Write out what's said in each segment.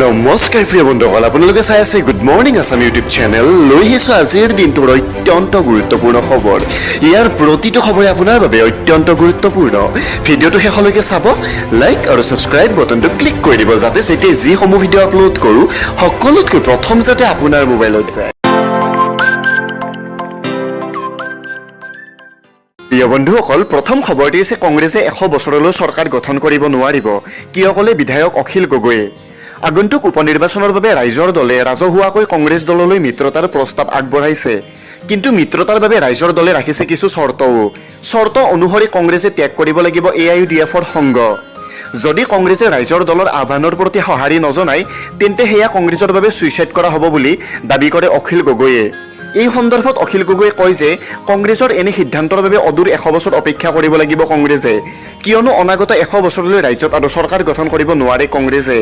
নমস্কাৰ প্ৰিয় বন্ধুসকল, আপোনালোকে চাই আছে good morning Assam YouTube channel. লৈ আহিছোঁ আজিৰ দিনটোৰ অত্যন্ত গুৰুত্বপূৰ্ণ খবৰ। ইয়াৰ প্ৰতিটো খবৰে আপোনাৰ বাবে অত্যন্ত গুৰুত্বপূৰ্ণ। ভিডিঅ'টো শেষলৈকে চাব, লাইক আৰু ছাবস্ক্ৰাইব বটনটো ক্লিক কৰি দিব, যাতে যেতিয়া যিসমূহ ভিডিঅ' আপলোড কৰোঁ, সকলোতকৈ প্ৰথম যাতে আপোনাৰ মোবাইলত যায়। প্ৰিয় বন্ধুসকল, প্ৰথম খবৰটি হৈছে কংগ্ৰেছে 100 বছৰলৈ চৰকাৰ গঠন কৰিব নোৱাৰিব, কিয় ক'লে বিধায়ক অখিল গগৈয়ে? আগন্তুক উপ নিৰ্বাচনৰ বাবে ৰাইজৰ দলে ৰাজহুৱাকৈ কংগ্ৰেছ দললৈ মিত্ৰতাৰ প্ৰস্তাৱ আগবঢ়াইছে। কিন্তু মিত্ৰতাৰ বাবে ৰাইজৰ দলে ৰাখিছে কিছু চৰ্তও। চৰ্ত অনুসৰি কংগ্ৰেছে ত্যাগ কৰিব লাগিব এ I U D এফৰ সংগ। যদি কংগ্ৰেছে ৰাইজৰ দলৰ আহ্বানৰ প্ৰতি সঁহাৰি নজনায়, তেন্তে সেয়া কংগ্ৰেছৰ বাবে ছুইচাইড কৰা হ'ব বুলি দাবী কৰে অখিল গগৈয়ে। এই সন্দৰ্ভত অখিল গগৈয়ে কয় যে কংগ্ৰেছৰ এনে সিদ্ধান্তৰ বাবে অদূৰ 100 বছৰ অপেক্ষা কৰিব লাগিব কংগ্ৰেছে। কিয়নো অনাগত 100 বছৰলৈ ৰাজ্যত আৰু চৰকাৰ গঠন কৰিব নোৱাৰে কংগ্ৰেছে।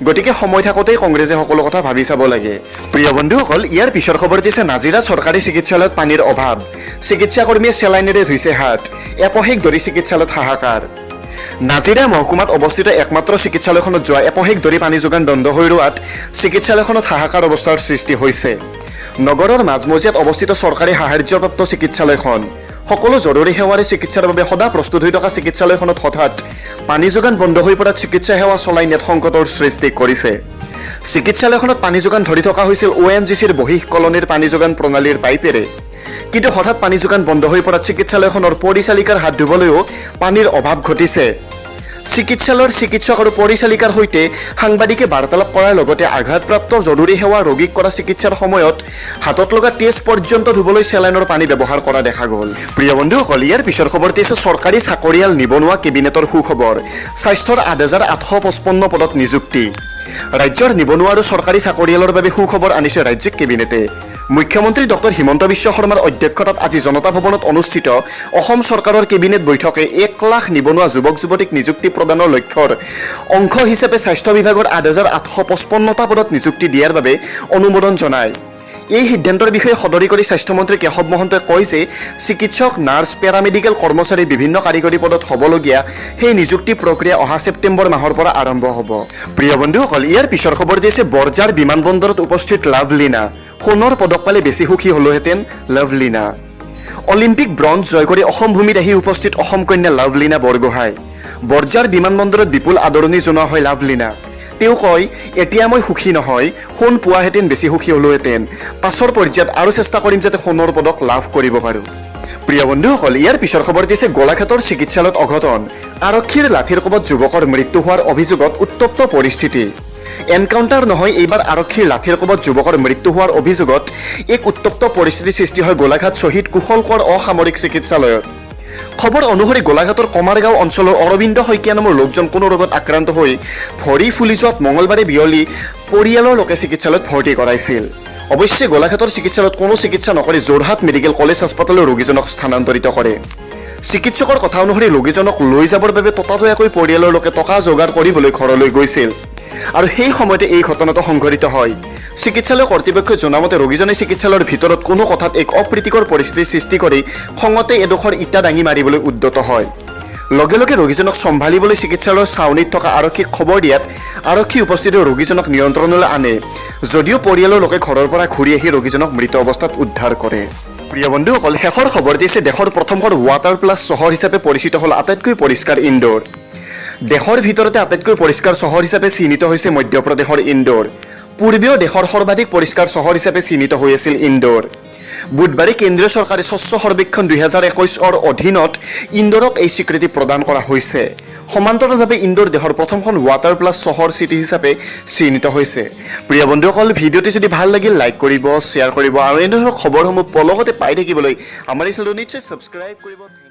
গতিকে সময় থাকোঁতেই কংগ্ৰেছে সকলো কথা ভাবি চাব লাগে। প্ৰিয় বন্ধুসকল, ইয়াৰ পিছৰ খবৰটি হৈছে নাজিৰা চৰকাৰী চিকিৎসালয়ত পানীৰ অভাৱ, চিকিৎসাকৰ্মীয়ে চেলাইনেৰে ধুইছে হাত, এপষেক ধৰি চিকিৎসালয়ত হাহাকাৰ। নাজিৰা মহকুমাত অৱস্থিত একমাত্ৰ চিকিৎসালয়খনত যোৱা এপষেক ধৰি পানী যোগান বন্ধ হৈ ৰোৱাত চিকিৎসালয়খনত হাহাকাৰ অৱস্থাৰ সৃষ্টি হৈছে। নগৰৰ মাজমজিয়াত অৱস্থিত চৰকাৰী সাহায্যপ্ৰাপ্ত চিকিৎসালয়খন সকলো জৰুৰী সেৱাৰে চিকিৎসাৰ বাবে সদা প্ৰস্তুত হৈ থকা চিকিৎসালয়খনত হঠাৎ পানী যোগান বন্ধ হৈ পৰাত চিকিৎসা সেৱা চলাই নিয়াত সংকটৰ সৃষ্টি কৰিছে। চিকিৎসালয়খনত পানী যোগান ধৰি থকা হৈছিল অ'এনজিচিৰ বহিঃ কলনীৰ পানী যোগান প্ৰণালীৰ পাইপেৰে। কিন্তু হঠাৎ পানী যোগান বন্ধ হৈ পৰাত চিকিৎসালয়খনৰ পৰিচালিকাৰ হাত ধুবলৈও পানীৰ অভাৱ ঘটিছে। চিকিৎসালয়ৰ চিকিৎসক আৰু পৰিচালিকাৰ সৈতে সাংবাদিকে বাৰ্তালাপ কৰাৰ লগতে আঘাতপ্ৰাপ্ত জৰুৰী সেৱা ৰোগীক কৰা চিকিৎসাৰ সময়ত হাতত লগা তেজ পৰ্যন্ত ধুবলৈ চেলাইনৰ পানী ব্যৱহাৰ কৰা দেখা গ'ল। প্ৰিয় বন্ধুসকল, ইয়াৰ পিছৰ খবৰটি হৈছে চৰকাৰী চাকৰিয়াল নিবনুৱা কেবিনেটৰ সুখবৰ, স্বাস্থ্যৰ 8855 পদত নিযুক্তি। ৰাজ্যৰ নিবনুৱা আৰু চৰকাৰী চাকৰিয়ালৰ বাবে সুখবৰ আনিছে ৰাজ্যিক কেবিনেটে। মুখ্যমন্ত্ৰী ডক্টৰ হিমন্ত বিশ্ব শৰ্মাৰ অধ্যক্ষতাত আজি জনতা ভৱনত অনুষ্ঠিত অসম চৰকাৰৰ কেবিনেট বৈঠকে 1 লাখ নিবনুৱা যুৱক যুৱতীক নিযুক্তি প্ৰদানৰ লক্ষ্যৰ অংশ হিচাপে স্বাস্থ্য বিভাগৰ 8855টা পদত নিযুক্তি দিয়াৰ বাবে অনুমোদন জনায়। এই সিদ্ধান্তৰ বিষয়ে সদৰি কৰি স্বাস্থ্যমন্ত্ৰী কেশৱ মহন্তই কয় যে চিকিৎসক, নাৰ্ছ, পেৰামেডিকেল কৰ্মচাৰী, বিভিন্ন কাৰিকৰী পদত হ'বলগীয়া সেই নিযুক্তি প্ৰক্ৰিয়া অহা ছেপ্টেম্বৰ মাহৰ পৰা আৰম্ভ হ'ব। প্ৰিয় বন্ধুসকল, ইয়াৰ পিছৰ খবৰ দিছে বৰজাৰ বিমানবন্দৰত উপস্থিত লাভলীনা, সোণৰ পদক পালে বেছি সুখী হ'লোহেঁতেন লাভলীনা। অলিম্পিক ব্ৰঞ্জ জয় কৰি অসম ভূমিত আহি উপস্থিত অসম কন্যা লাভলীনা বৰগোহাঁই। বৰজাৰ বিমানবন্দৰত বিপুল আদৰণি জনোৱা হয় লাভলীনাক। তেওঁ কয়, "এতিয়া মই সুখী নহয়, সোণ পোৱাহেঁতেন বেছি সুখী হ'লোহেঁতেন। পাছৰ পৰ্যায়ত আৰু চেষ্টা কৰিম যাতে সোণৰ পদক লাভ কৰিব পাৰোঁ।" প্ৰিয় বন্ধুসকল, ইয়াৰ পিছৰ খবৰ দিছে গোলাঘাটৰ চিকিৎসালয়ত অঘটন, আৰক্ষীৰ লাঠিৰ কোবত যুৱকৰ মৃত্যু হোৱাৰ অভিযোগত উত্তপ্ত পৰিস্থিতি। এনকাউণ্টাৰ নহয়, এইবাৰ আৰক্ষীৰ লাঠিৰ কোবত যুৱকৰ মৃত্যু হোৱাৰ অভিযোগত এক উত্তপ্ত পৰিস্থিতিৰ সৃষ্টি হয় গোলাঘাট শ্বহীদ কুশল কোঁৱৰ অসামৰিক চিকিৎসালয়ত। খবৰ অনুসৰি গোলাঘাটৰ কমাৰগাঁও অঞ্চলৰ অৰবিন্দ শইকীয়া নামৰ লোকজন কোনো ৰোগত আক্ৰান্ত হৈ ভৰি ফুলি যোৱাত মঙলবাৰে বিয়লি পৰিয়ালৰ লোকে চিকিৎসালয়ত ভৰ্তি কৰাইছিল। অৱশ্যে গোলাঘাটৰ চিকিৎসালয়ত কোনো চিকিৎসা নকৰি যোৰহাট মেডিকেল কলেজ হাস্পতাললৈ ৰোগীজনক স্থানান্তৰিত কৰে। চিকিৎসকৰ কথা অনুসৰি ৰোগীজনক লৈ যাবৰ বাবে ততাতৈয়াকৈ পৰিয়ালৰ লোকে টকা যোগাৰ কৰিবলৈ ঘৰলৈ গৈছিল আৰু সেই সময়তে এই ঘটনাটো সংঘটিত হয়। চিকিৎসালয় কৰ্তৃপক্ষই জনামতে ৰোগীজনে চিকিৎসালয়ৰ ভিতৰত কোনো কথাত এক অপ্ৰীতিকৰ পৰিস্থিতিৰ সৃষ্টি কৰি খঙতে এডোখৰ ইটা দাঙি মাৰিবলৈ উদ্যত হয়। লগে লগে ৰোগীজনক চম্ভালিবলৈ চিকিৎসালয়ৰ ছাউনীত থকা আৰক্ষীক খবৰ দিয়াত আৰক্ষী উপস্থিত হৈ ৰোগীজনক নিয়ন্ত্ৰণলৈ আনে যদিও পৰিয়ালৰ লোকে ঘৰৰ পৰা ঘূৰি আহি ৰোগীজনক মৃত অৱস্থাত উদ্ধাৰ কৰে। প্ৰিয় বন্ধুসকল, শেষৰ খবৰ দিছে দেশৰ প্ৰথমখন ৱাটাৰ প্লাছ চহৰ হিচাপে পৰিচিত হ'ল আটাইতকৈ পৰিষ্কাৰ ইন্দোৰ। দেশৰ ভিতৰতে আটাইতকৈ পৰিষ্কাৰ চহৰ হিচাপে চিহ্নিত হৈছে মধ্যপ্ৰদেশৰ ইন্দোৰ। পূৰ্বেও দেশৰ সৰ্বাধিক পৰিষ্কাৰ চহৰ হিচাপে চিহ্নিত হৈ আছিল ইন্দোৰ। বুধবাৰে কেন্দ্ৰীয় চৰকাৰে স্বচ্ছ সৰ্বেক্ষণ 2021ৰ অধীনত ইন্দোৰক এই স্বীকৃতি প্ৰদান কৰা হৈছে। সমান্তৰালভাৱে ইন্দোৰ দেশৰ প্ৰথমখন ৱাটাৰ প্লাছ চহৰ চিটি হিচাপে চিহ্নিত হৈছে। প্ৰিয় বন্ধুসকল, ভিডিঅ'টি যদি ভাল লাগিল, লাইক কৰিব, শ্বেয়াৰ কৰিব আৰু এনেধৰণৰ খবৰসমূহ পলকতে পাই থাকিবলৈ আমাৰ এই চেনেলটো নিশ্চয় ছাবস্ক্ৰাইব কৰিব। Thank